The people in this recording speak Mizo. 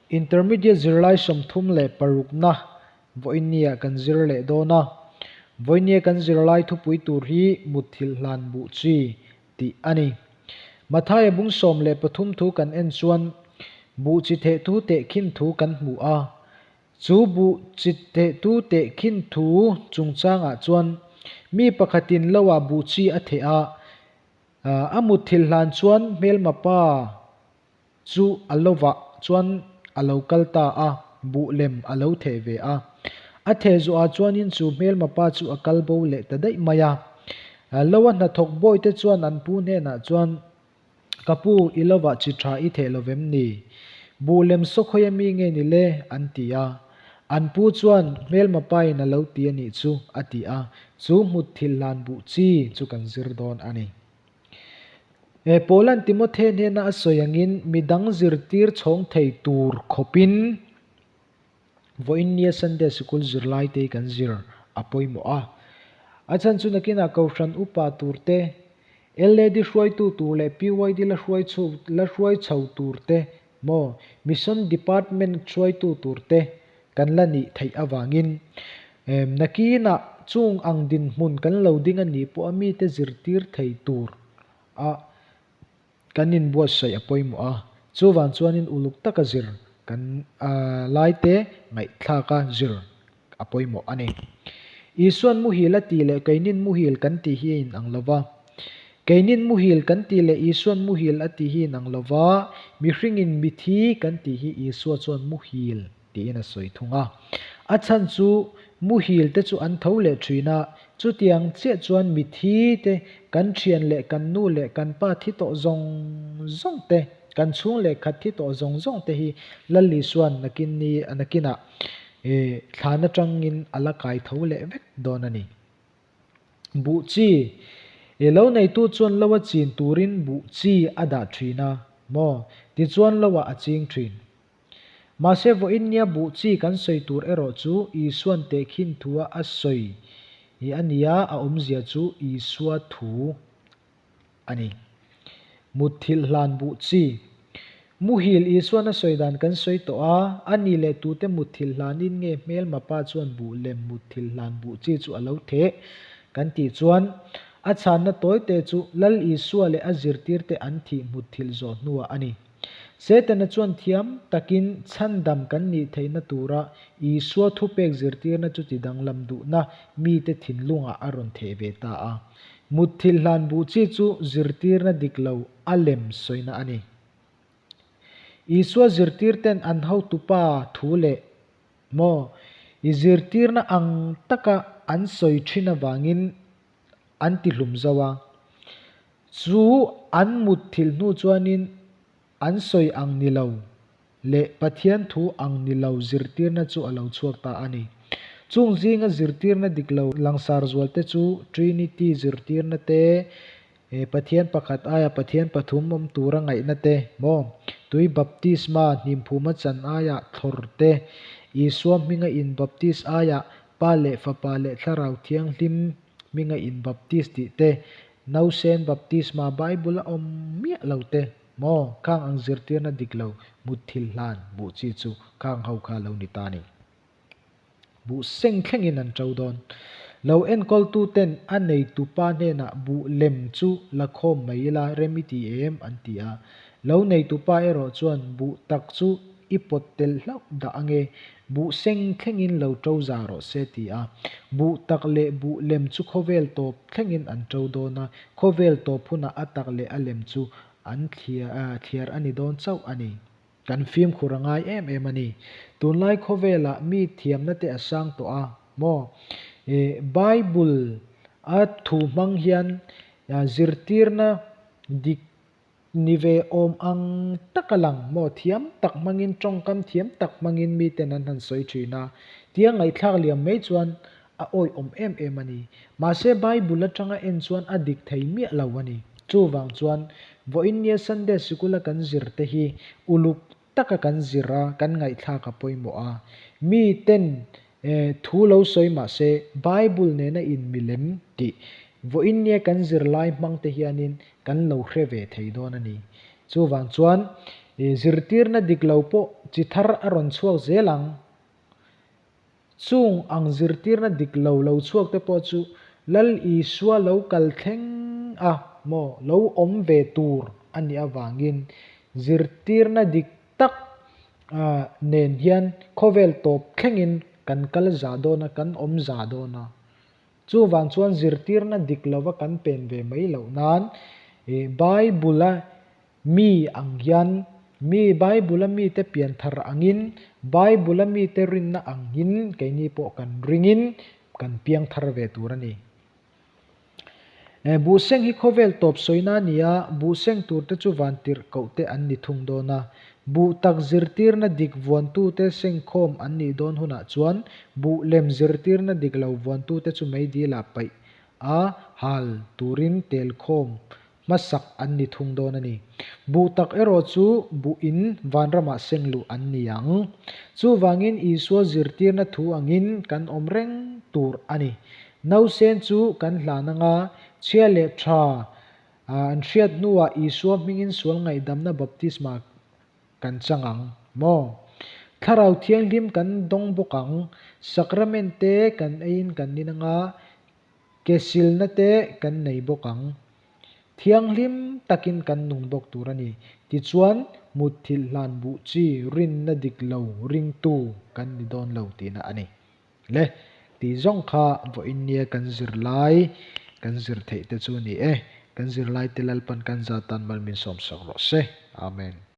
Intermediate zirlai 36 na vawiinnia kan zir leh dawn a. Vawiinnia kan zirlai thupui tur hi mutthilh hlan buh chi tih a ni. Mathaia bung 13 thu kan en chuan buh chi thehtu tehkhin thu kan hmu a. Chu buh chi thehtu tehkhin thu chungchangah chuan mi pakhatin loah buh chi a theh a, a mutthilh hlan chuan hmelma pa chu a lovah chuan a lo kal ta a, buh lem a lo theh ve a. A theh zawhah chuanin chu hmelma pa chu a kal bo leh ta daih mai a. Lo a hnathawk bawihte chuan an pu hnenah chuan, Ka pu, i lovah chi tha i theh lo vem ni? Buh lem sawkhawi a mi nge ni le? an ti a. An pu chuan, Hmelma pain a lo ti a nih chu, a ti a. Chu hmut thil hlan buh chi chu kan zir dawn a ni. He Paula'n Timothe hnena a sawi angin midang zirtir chhawng thei tur khawpin vawiinnia Sunday Sikul zirlaite hi kan zir a pawimawh a. A chhan chu nakinah Kohhran upa turte, LAD hruaitu tur leh PYD la hruai chho la hruai chho turte maw Mission Department hruaitu turte kan la nih theih avangin nakinah chung ang dinhmun kan lo ding a nih pawh a mite zirtir thei tur a kan inbuatsaih a pawimawh a, chuvang chuanin uluk taka zir kan laite ngaihthlaka zir a pawimawh a ni. Isuan muhil a tih leh keinin muhil kan tih hi a inang lo va. Keinin muhil kan tih leh Isuan muhil a tih hi a inang lo va, mihringin mithi kan tih hi Isua chuan muhil tiin a sawi thung a. A chhan chu muhil te chu an tho leh thin a, chutiang chiah chuan mithi te, kan thian leh kan nu leh kan pa thi tawh zawng zawng te, kan chhung leh khat thi tawh zawng zawng te hi Lal Isuan nakin ni nakinah thlan atangin a la kai tho leh vek dawn a ni. Buh chi, I lo neitu chuan lo a chin turin buh chi a dah thin a maw? Tichuan lo ah a ching thin. Mahse vawiin nia buh chi kan sawi tur erawh chu Isuan tehkhin thua a sawi hi a nia, a awmzia chu Isua thu a ni. Mutthilh hlan buh chi. Muhil Isuan a sawi dan kan sawi tawh a, a ni leh tute mutthilh hlanin nge hmelma pa chuan buh lem mutthilh hlan buh chi chu a lo theh kan tih chuan a chhanna tawite chu Lal Isua leh a zirtirte an thih mutthilh zawh hnuah a ni. Setana chuan thiam takin chhandam kan nih theihna tura Isua thupek zirtirna chu tidanglam duhna mite thinlungah a rawn theh ve ta a. Mutthilh hlan buh chi chu zirtirna dik lo a lem sawina a ni. Isua zirtirten an hotupa thu leh maw i zirtirna ang taka an sawi thin avangin an tihlum zo a. Chu an mutthilh hnu chuanin an sawi ang ni lo leh Pathian thu ang ni lo zirtirna chu a lo chhuak ta a ni. Chung zinga zirtirna dik lo langsar zualte chu Trinity zirtirna te, Pathian pakhat aia Pathian pathum awm tura ngaihna te, maw? Tui baptisma hnimphuma chan aia thlawr te, Isua hminga inbaptis aia Pa leh Fapa leh Thlarau Thianghlim hminga inbaptis tih te, Nausen baptisma Bible a awm miah lo te maw? Khang ang zirtirna dik lo mutthil hlan buh chi chu khang ho kha lo ni ta ni. Buh seng thlengin an to dawn. Lo enkawltu ten a neitupa hnenah buh lem chu la khawm mai ila rem i ti em? an ti a. Lo neitupa erawh chuan buh tak chu i pawt tel hlauh dah ange, buh seng thlengin lo to za rawh se ti a. Buh tak leh buh lem chu khawvel tawp thlengin an to dawn a, khawvel tawp hunah a tak leh a lem chu an thliar a ni dawn chauh a ni. Kan fimkhur a ngai em em a ni. Tunlai khawvelah mi thiamna te a sang tawh a maw? Bible a thu hmang hian zirtirna dik Ni ve awm ang tak a lang maw? Thiam tak hmangin, tawngkam thiam tak hmangin miten an han sawi thin a. Tia ngaihthlak liam mai chuan a awihawm em em a ni. Mahse Bible atanga en chuan a dik thei miah lo a ni. Chuvang chuan vawiinnia Sunday sikula kan zir te hi uluk taka kan zir a, kan ngaihthlak a pawimawh a. Miten thu lo sawi mah se Bible nena inmilem tih vawiinnia kan zirlai hmang te hianin kan lo hre ve thei dawn a ni. Chuvang chuan. Zirtirna dik lo pawh chi thar a rawn chhuak zel ang. Chung ang zirtirna dik lo lo chhuak te pawh chu Lal Isua lo kal thleng a maw lo awm ve tur a nih avangin zirtirna dik tak nen hian khawvel tawp thlengin kan kal za dawn a, kan awm za dawn a. Chuvang chuan zirtirna dik lova kan pen ve mai loh nan Bible-a Mi ang hian, mi Bible-a mite pianthar angin, Bible-a mite rinna angin keini pawh kan ringin kan piangthar ve tur a ni. Buhseng hi khawvel tawp sawina a ni a, buhseng turte chu vantirh kohte an ni thung dawn a. Buh tak zirtirna dik vuantute sengkhawm an nih dawn hunah chuan buh lem zirtirna dik lo vuantute chu meidilah paih a hal turin telkhawm hmasak an ni thung dawn a ni. Buh tak erawh chu buh in vanramah seng luh an ni ang. Chuvangin Isua zirtirna thu angin kan awm reng tur a ni. Nausen chu kan hlan anga chhia leh tha an hriat hnuah Isua hmingin sual ngaihdamna baptisma kan chang ang maw? Thlarau Thianghlim kan dawng bawk ang. Sakrament te kan eiin kan nin anga Ke silna te kan nei bawk ang. Thianghlim takin kan nung bawk tur a ni. Tichuan, mutthilh hlan buh chi rinna dik lo ringtu kan ni dawn lo tihna a ni. Le, tih zawng kha vawiin nia kan zirlai kan zir theih te chu a ni e. Kan zirlaite Lalpan kan zat tan mal min sawmsak rawh se. Amen.